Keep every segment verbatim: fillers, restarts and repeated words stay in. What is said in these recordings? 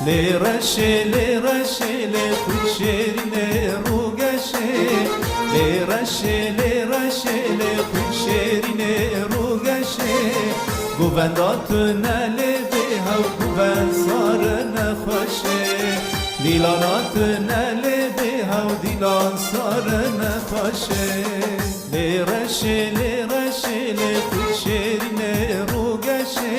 Lê reşê, lê reşê, lê xwîn şêrînê rûgeşê. Lê reşê, lê reşê, lê xwîn şêrînê rûgeşê. Govenda tu ne lê bê hew, govend sare nexweşê. Dîlana tu ne lê bê hew, dîlan sare nexweşê. Lê reşê, lê reşê, lê xwîn şêrînê rûgeşê.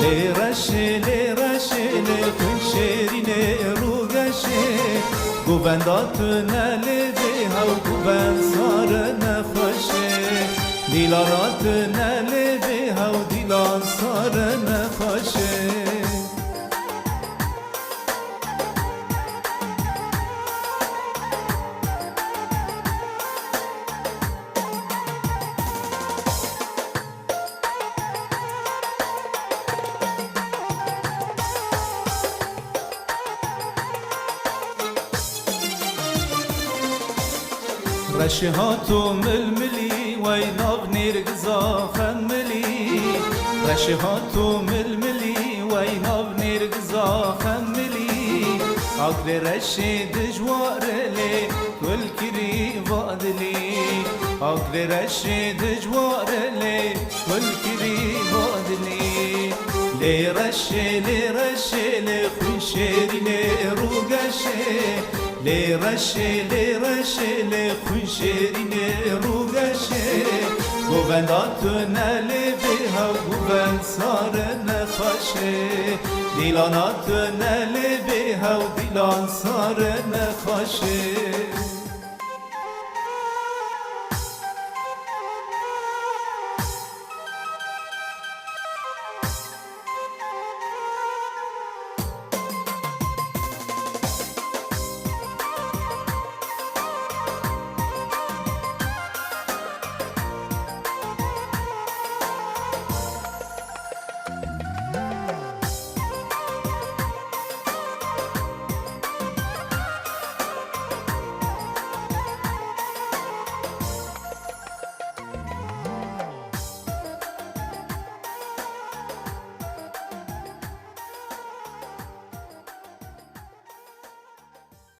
Lê reşê, lê reşê, lê xwîn şêrînê rûgeşê. Govenda tu ne lê bê hew, govend sare nexweşê. Dîlana tu ne lê bê hew, dîlan sare nexweşê. Reşê hato milmilî, wey nav nêrgiza xemilî. Reşê hato milmilî, wey nav nêrgiza xemilî. Aklê reşê dijwar lê kulkirî vadilî. Aklê reşê dijwar lê kulkirî vadilî. Lê reşê, lê reşê, lê xwîn şêrînê rûgeşê. Lê reşê, lê reşê, lê xwîn şêrînê rûgeşê. Govenda tu ne lê bê hew, govend sare nexweşê. Dîlana tu ne lê bê hew, dîlan sare nexweşê.